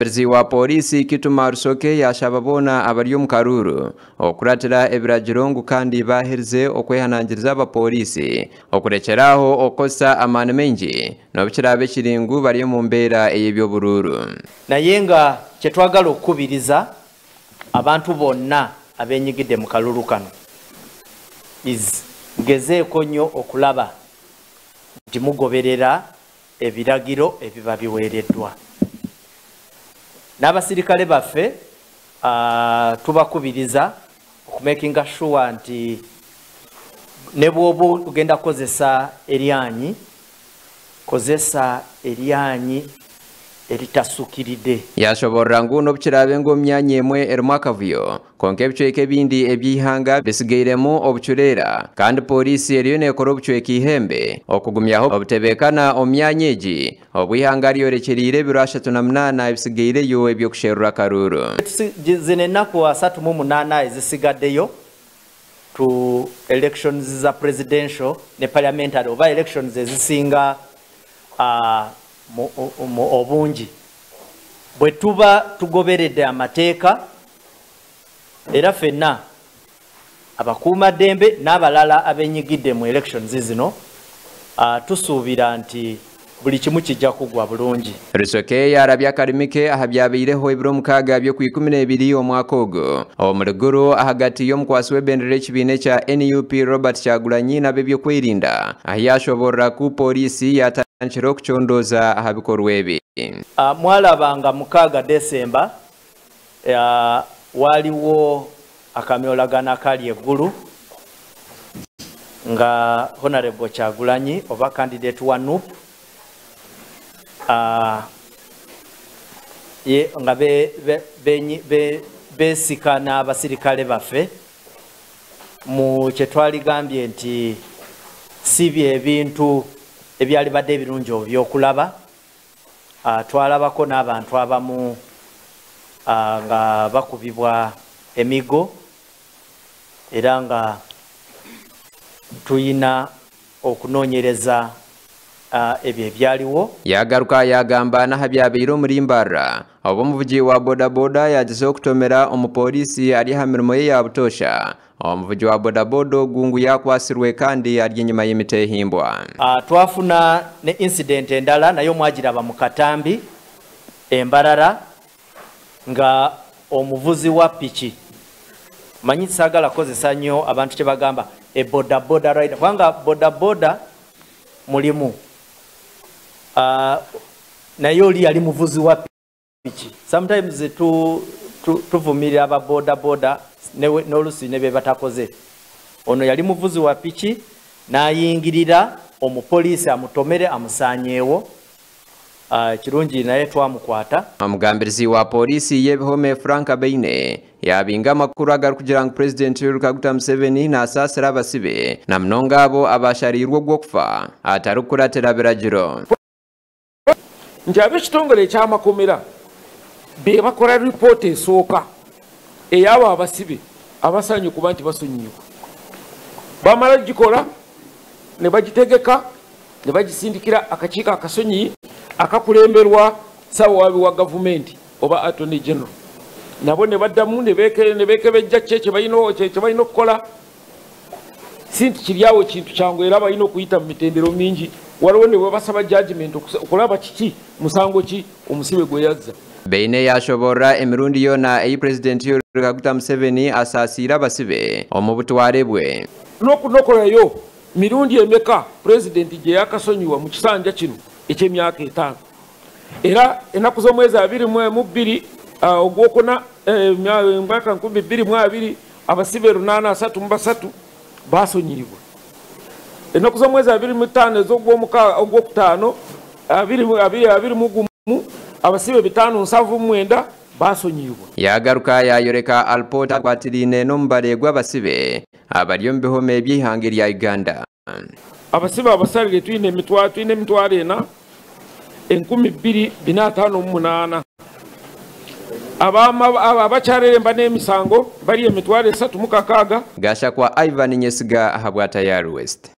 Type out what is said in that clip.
Omugambirizi wa polisi Kituma Rusoke yashaba boona abari omu karuuru okuratira ebiragiro ngu kandi baherize okwehanangiriza abapolisi okurekyeraho okukozesa amaani maingi n'obu kiraabe kiri ngu bari omu mbeera ey'ebyoburuuru. Naye nga kyetwagala okukubiriza abantu bonna abenyigidde mu kalulu kano is mugezeeko nnyo okulaba nti mugoberera ebiragiro ebiba biweereddwa. N'abasirikale baffe tubakubiriza okumakinga sure nti ne bw'oba ogenda kukozesa eryanyi, kozesa eryanyi eritasukiride. Yashoborera ngu n'obu kiraabe ngu omu myanya emwe erimu akavuyo, konka ebicweka ebindi eby'eihanga bisigairemu obucureera kandi polisi eriyo neekora obucweka ihembe okugumyaho obutebeekana omu myanya egi obu ihanga ryorekyereire ebiro 38 ebisigaireyo ebyokusherura akaruuru. Zino ennaku 38 ezisigaddeyo to elections za presidential ne parliamentary oba elections ezisinga obungi. Bwe tuba tugoberedde amateeka era ffenna abakuumaddembe n'abalala abenyigidde mu elections zino tusuubira nti buli kimu kijja kugwa bulungi. Rusoke yarabye akarimi ke aha byabaireho ebiro 6 by'oku12 omwaka ogwo omuruguru ahagati y'omukwasi w'ebendera ekibiina ekya NUP Robert Kyagulanyi n'ab'ebyokwerinda ahi yashoborera ku polisi yatandikire okucondooza aha bikorwa ebi. Mwalabanga 6 Desemba waliwo akamyolagano akali eggulu nga Honorable Kyagulanyi oba candidate wa NUP nga besika n'abasirikale baffe mu kyetwaligambye nti si bye ebintu ebyalibadde ebirungi ebyokulaba. Twalabako n'abantu abamu nga bakubibwa emigo era nga tuyina okunoonyereza ebyo ebyaliwo. Yagaruka yagamba n'aha byabaire omuri Mbarara obu omuvugi wa bodaboda yagize okutomera omupoliisi ari aha mirimo ye ya butoosha. Omuvugi wa bodaboda ogu ngu yakwasirwe kandi ari enyuma y'emitehimbwa. Twafuna ne incident endala nayo mwagiraba mu katambi Embarara nga omuvuzi wa piki, manyi saagala kozesa nnyo abantu kye bagamba e bodaboda rider, kubanga bodaboda mulimu naye oli yali muvuzi wa piki. Sometimes tuvumirira aba bodaboda n'olusi ne be batakoze. Ono yali muvuzi wa piki n'ayingirira omupoliisi amutomere amusaanyeewo. Kirungi naye twamukwata. Omugambirizi wa polisi y'ebihome Frank Baine yabinga amakuru agarikugira ngu President Yoweri Kaguta Museveni nasaasira abasibe na munonga abo abashariirwe ogw'okufa atarikukuratira biragiro. Nti ab'ekitongole ekyamakomera be bakora ripooti esooka ey'abo abasibe abasaanye okuba nti basonyiibwa. Bamala gikola ne bagitegeka ne bagisindikira akakiiko akasonyiyi akakulemberwa ssabawaabi wa gavumenti oba Attorney General. Nabo ne baddamu ne beekebejja ki kye balina okukola. Si nti kiri awo kintu kyangu era balina okuyita mu mitendero mingi. Waliwo ne bwe basaba judgment okulaba kiki musango ki omusibe gwe yazza. Baine yashoborera emirundi yona eyi President Yoweri Kaguta Museveni asaasiire abasibe omu butware bwe. N'okunokolayo mirundi emeka President gye yakasonyiwa mu kisanja kino eky'emyaka 5. Era ennaku z'omwezi 22 ogwokuna mwaka 2022 abasibe 833 basonyiyibwa. Ennaku z'omwezi 25 ez'ogwokutaano 2021 abasibe 579 basonyiyibwa. Yagaruka yayoreka alipota akwatiriine n'omubare gw'abasibe abari omu bihome by'eihanga rya Uganda. Abasibe abasalire twine emitwaro ena 2458. Abakyareremba n'emisango bari emitwaro 306. Gashakwa Ivan Nyesiga ahabwa Tayari West.